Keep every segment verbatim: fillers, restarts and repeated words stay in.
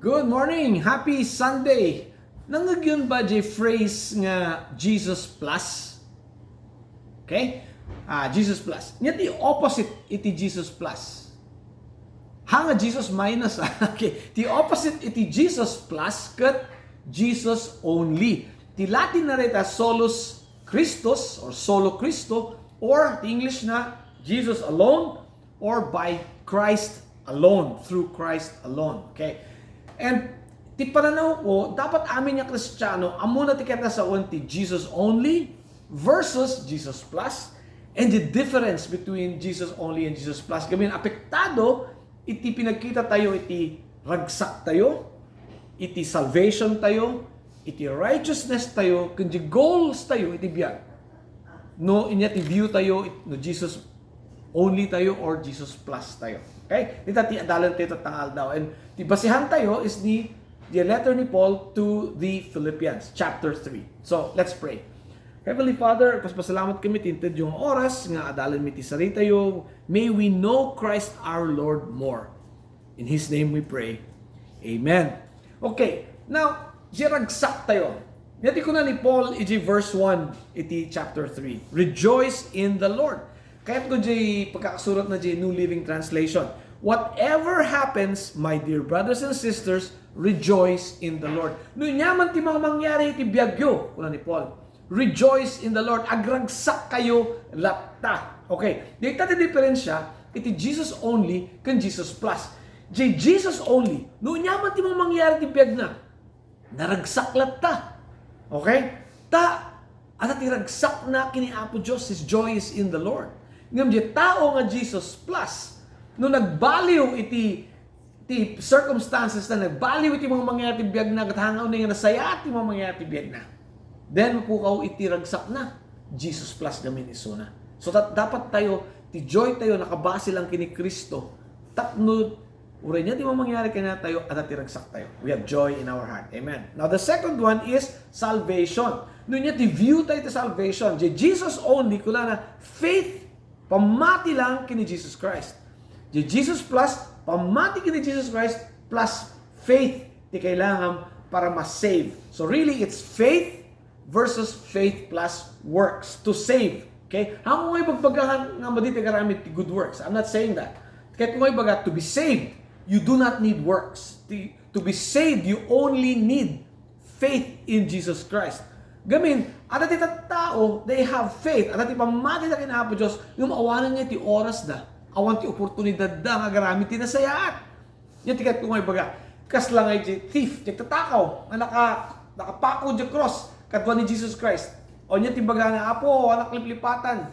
Good morning! Happy Sunday! Nangngegyon ba jay phrase nga Jesus plus? Okay? Ah, Jesus plus. Ania ti opposite iti Jesus plus? Ha nga Jesus minus. Okay. Ti opposite iti Jesus plus ket Jesus only. Ti Latin na dayta solus Christus or solo Cristo, or ti English na Jesus alone, or by Christ alone, through Christ alone. Okay? And ti pananaw ko, dapat amin nga Kristiano, ammona ti kinasaoen ti Jesus only versus Jesus plus, and the difference between Jesus only and Jesus plus. Gamin apektado iti pinagkita tayo iti ragsak tayo, iti salvation tayo, iti righteousness tayo, ken di goals tayo iti biag. No, ania ti view tayo, it-, no Jesus only tayo or Jesus plus tayo. Okay? Dita ti adalan tayo tatta nga aldaw. And ti basihan tayo is ni, the letter ni Paul to the Philippians, chapter three. So, let's pray. Heavenly Father, pasalamat kami ti inted nga oras nga adalan mi ti saritayo. May we know Christ our Lord more. In His name we pray. Amen. Okay, now, jay ragsak tayo. Ania ti kuna ni Paul iti verse one iti chapter three. Rejoice in the Lord. Kayatko jay pagkakasurat na jay New Living Translation. Whatever happens, my dear brothers and sisters, rejoice in the Lord. No ania man ti mga mangyari iti biagyo, kuna ni Paul, rejoice in the Lord. Agragsak kayo latta. Okay. Dita ti diferensya iti Jesus only ken Jesus plus. Jay Jesus only, no ania man ti mga mangyari ti biagna, naragsak latta. Okay? Ta, adda ti ragsakna ken ni Apo Dios, his joy is in the Lord. Ngem jay tao nga Jesus plus, no nagbaliw iti ti circumstances na nagbaliw iti mga mangyari ti biagna, ket hangawna nga nasayaat ti mga mangyari ti biagna. Then, mapukaw iti ragsakna, Jesus plus gamin isuna. So, that dapat tayo, ti joy tayo, nakabase lang ken ni Cristo. Tapno, uray ania ti mga mangyari kaniatayo, adda ti ragsak tayo. We have joy in our heart. Amen. Now, the second one is salvation. No ania ti view tayo ti salvation. Jay Jesus only, kunana, faith Pammati lang ken ni Jesus Christ. Jay Jesus plus, pammati ken ni Jesus Christ, plus faith ti kailangan para ma-save. So really, it's faith versus faith plus works to save. Okay? Haan ko nga ibagbagahan nga madi ti agaramid ti good works. I'm not saying that. Kayatko nga ibaga, to be saved, you do not need works. Ti, to be saved, you only need faith in Jesus Christ. Gamin, adda ti tattao, they have faith. Adda ti pammatida ken Apo Dios, ngem awanen nga ti orasda, awan ti oportunidadda nga agaramid ti nasayaat. Ania ti kayatko nga ibaga, kasla nga iti thief, ti agtatakaw, nga naka-, nakapako iti cross, kadua ni Jesus Christ. O ania ti ibaga nga, "Apo, anak liplipatan."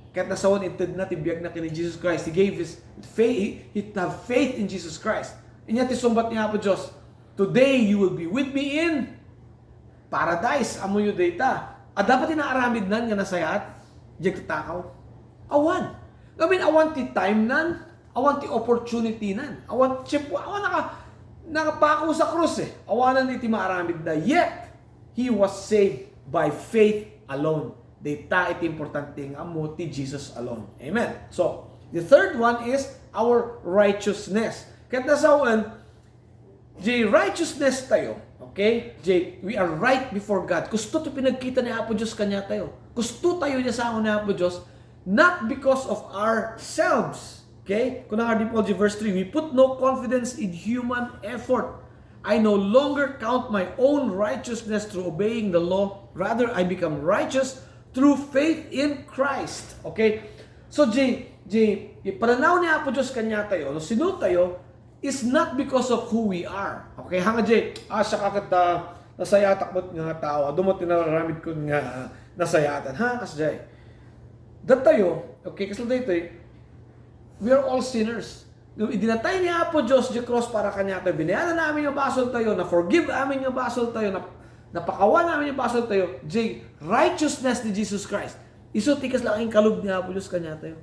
Ket nasawen intedna ti biagna ken ni Jesus Christ. He gave his faith, he, he have faith in Jesus Christ. Ania ti sungbat ni Apo Dios? "Today you will be with me in paradise." Ammoyo dayta. Adda pay ti naaramidnan nga nasayaat? Diay agtatakaw. Awan. I mean, awan ti time nan, awan ti opportunity nan, awan ti tiempo, awan naka-, nakapako sa krus eh. Awanan iti maaramidna. Yet, he was saved by faith alone. Dayta iti importante nga ammo ti Jesus alone. Amen. So, the third one is our righteousness. Ket nasawen, jay righteousness tayo, okay? Jay, we are right before God. Kusto ti pinagkita ni Apo Dios kaniatayo. Kusto tayo ti sango ni Apo Dios, not because of ourselves. Okay? Kuna nga di Paul, verse three, "We put no confidence in human effort. I no longer count my own righteousness through obeying the law. Rather, I become righteous through faith in Christ." Okay? So, jay, jay, jay pananaw ni Apo Dios kaniatayo, no sino tayo, is not because of who we are. Okay? Haan nga jay, ah, siak ket, ah, nasayaatak met nga tao. Adu met ti naaramidkon nga, ah, nasayaatan. Ha? Kasdiay. Datayo, okay, kasla daytoy, we are all sinners. No, idi natay ni Apo Dios jay cross para kaniatayo, binayadan amin nga basol tayo, na-forgive amin nga basol tayo, na-, napakawan amin nga basol tayo, jay righteousness ni Jesus Christ. Isu ti kasla inkalub ni Apo Dios kaniatayo.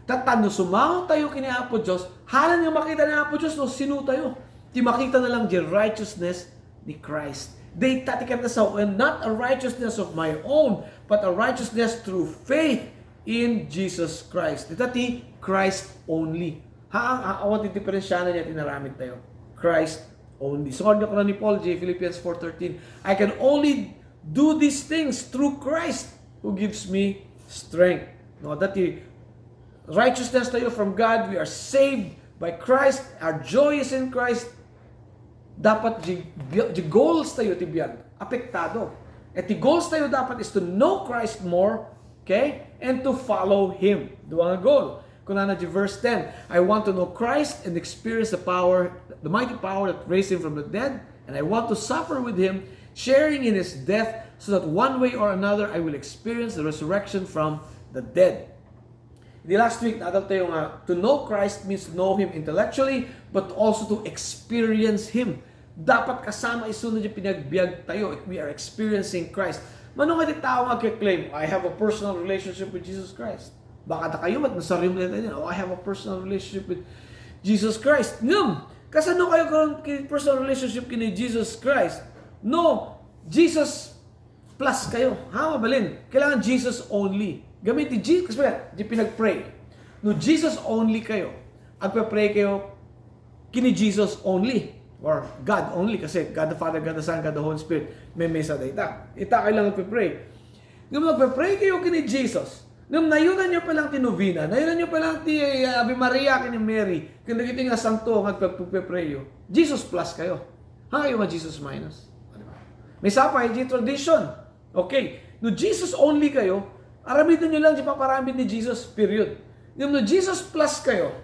Tapno sumango tayo ken ni Apo Dios, hanan nga makita ni Apo Dios no sino tayo. Ti makitana lang jay righteousness ni Christ. Dayta ti kinasaoen, not a righteousness of my own, but a righteousness through faith in Jesus Christ. Dayta ti Christ only. Ha, ha, awan ti diferensiana nia ti inaramid tayo. Christ only. So, ano kuna ni Paul, J Philippians four thirteen, "I can only do these things through Christ who gives me strength." No, that the righteousness tayo from God, we are saved by Christ, our joy is in Christ. Dapat di, di goals tayo ti biag, apektado. E ti goals tayo dapat is to know Christ more, okay? And to follow Him. Dua nga goal. Kunana di verse ten, "I want to know Christ and experience the power, the mighty power that raised Him from the dead, and I want to suffer with Him, sharing in His death, so that one way or another I will experience the resurrection from the dead." Di last week, naadal tayo nga, to know Christ means to know Him intellectually, but also to experience Him. Dapat kasama isuna di panagbiag tayo if we are experiencing Christ. Mano nga di tao nga claim, "I have a personal relationship with Jesus Christ." Baka da kayo, mat nasaryo mo tayo, "Oh, I have a personal relationship with Jesus Christ." Ngem, kasano kayo karon ki personal relationship kini Jesus Christ? No, Jesus plus kayo. Ha, mabalin? Kailangan Jesus only. Gamit ti Jesus, kaya, di pinag-pray. No Jesus only kayo, agpe-pray kayo kini Jesus only, or God only, kasi God the Father, God the Son, God the Holy Spirit, may mesa dayta. Ita kayo lang agpe-pray. Ngem agpe-pray kayo kini Jesus. Ngem nayunan nyo pa lang ti novena, nayunan nyo pa lang ti, eh, Ave Maria kini Mary, kini dagiti nga santo nga agpe-, agpe-pray yo. Jesus plus kayo. Ha kayo nga Jesus minus? Di ba? May sapay, di tradition. Okay. No Jesus only kayo, aramiden nyo lang di paparamid ni Jesus, period. Ngem no Jesus plus kayo,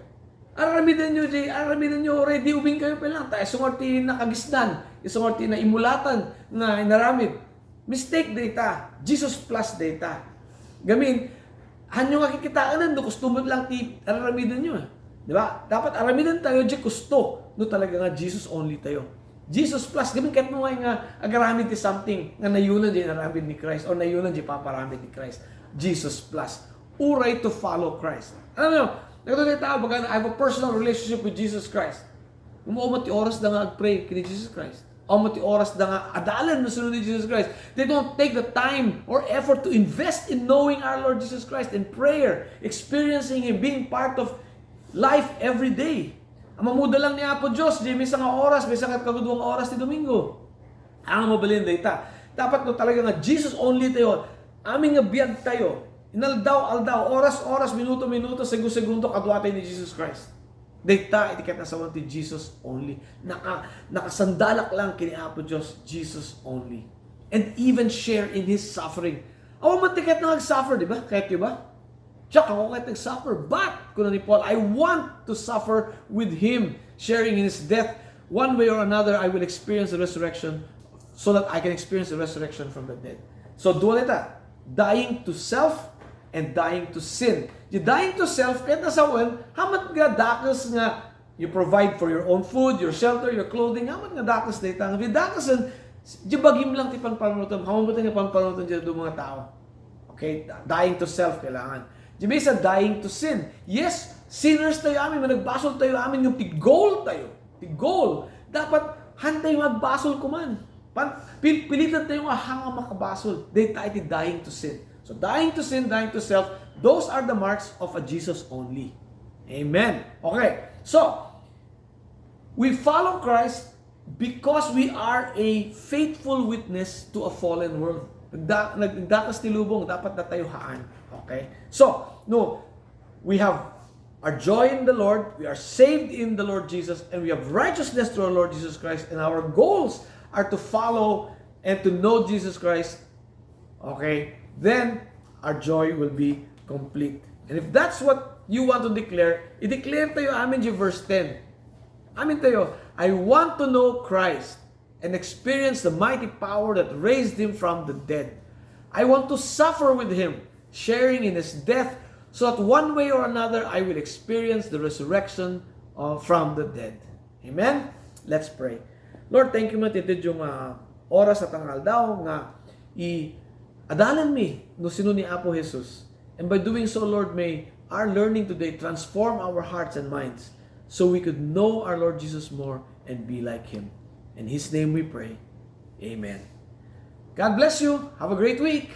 aramiden nyo di, aramiden nyo already ubing kayo pa lang. Ta isungar ti nakagisnan, isungar ti naimulatan nga inaramid. Mistake dayta. Jesus plus dayta. Gamin, hanyo nga kikitaen no gusto mo lang ti aramiden nyo. Di ba? Dapat aramiden tayo di gusto no talaga nga Jesus only tayo. Jesus plus, gamin kahit mo nga, nga agaramid ti something nga nayunan di inaramid ni Christ or nayunan di paparamid ni Christ. Jesus plus. Uray to follow Christ. Alam mo, nagkatuloy tayo, baga, "I have a personal relationship with Jesus Christ." Umaw ti oras da nga agpray kini Jesus Christ. Umaw ti oras da nga adalan no sino ni Jesus Christ. They don't take the time or effort to invest in knowing our Lord Jesus Christ in prayer, experiencing Him, being part of life every day. Ang mamuda lang ni Apo Diyos, di may isang oras, may isang kaduang oras ti Domingo. Ang mabalin dayta. Dapat no talaga nga Jesus only tayo, amin nga biag tayo, inaldaw-aldaw, oras-oras, minuto-minuto, segundo-segundo, kadua tayo ni Jesus Christ. Dayta iti ket nasawan ti Jesus only. Naka-, nakasandalak lang kini Apo Dios, Jesus only. And even share in His suffering. Awan man ti ket nga ag-suffer, di ba? Kayatyo ba? Siak, ako ket nag-suffer. But, kuna ni Paul, "I want to suffer with Him, sharing in His death. One way or another, I will experience the resurrection so that I can experience the resurrection from the dead." So, dua dayta, dying to self and dying to sin. Di dying to self, ket nasawen, hamat nga dakes nga you provide for your own food, your shelter, your clothing, hamat nga dakes dayta. Nga di dakesen, di bagim lang ti panpanunotem. Hamat nga panpanunotem ti dua nga tao. Okay? Dying to self, kailangan. Di ba isa, dying to sin. Yes, sinners tayo amin, managbasol tayo amin, yung ti goal tayo. Ti goal. Dapat, han tayo magbasol kuman. Pan-, pil-, pilitan tayo nga hanga makabasol. Dayta iti dying to sin. So, dying to sin, dying to self, those are the marks of a Jesus only. Amen. Okay. So, we follow Christ because we are a faithful witness to a fallen world. Nagda-, nag-, nagdakas ti lubong, dapat na tayo haan. Okay? So, no, we have our joy in the Lord, we are saved in the Lord Jesus, and we have righteousness through our Lord Jesus Christ, and our goals are to follow and to know Jesus Christ. Okay? Then, our joy will be complete. And if that's what you want to declare, i-declare tayo amin di verse ten. Amin tayo, "I want to know Christ and experience the mighty power that raised Him from the dead. I want to suffer with Him, sharing in His death, so that one way or another I will experience the resurrection, uh, from the dead." Amen? Let's pray. Lord, thank you man ti daytoy nga oras a tangaldaw nga i-adalan mi no sino ni Apo Jesus. And by doing so, Lord, may our learning today transform our hearts and minds so we could know our Lord Jesus more and be like Him. In His name we pray. Amen. God bless you. Have a great week.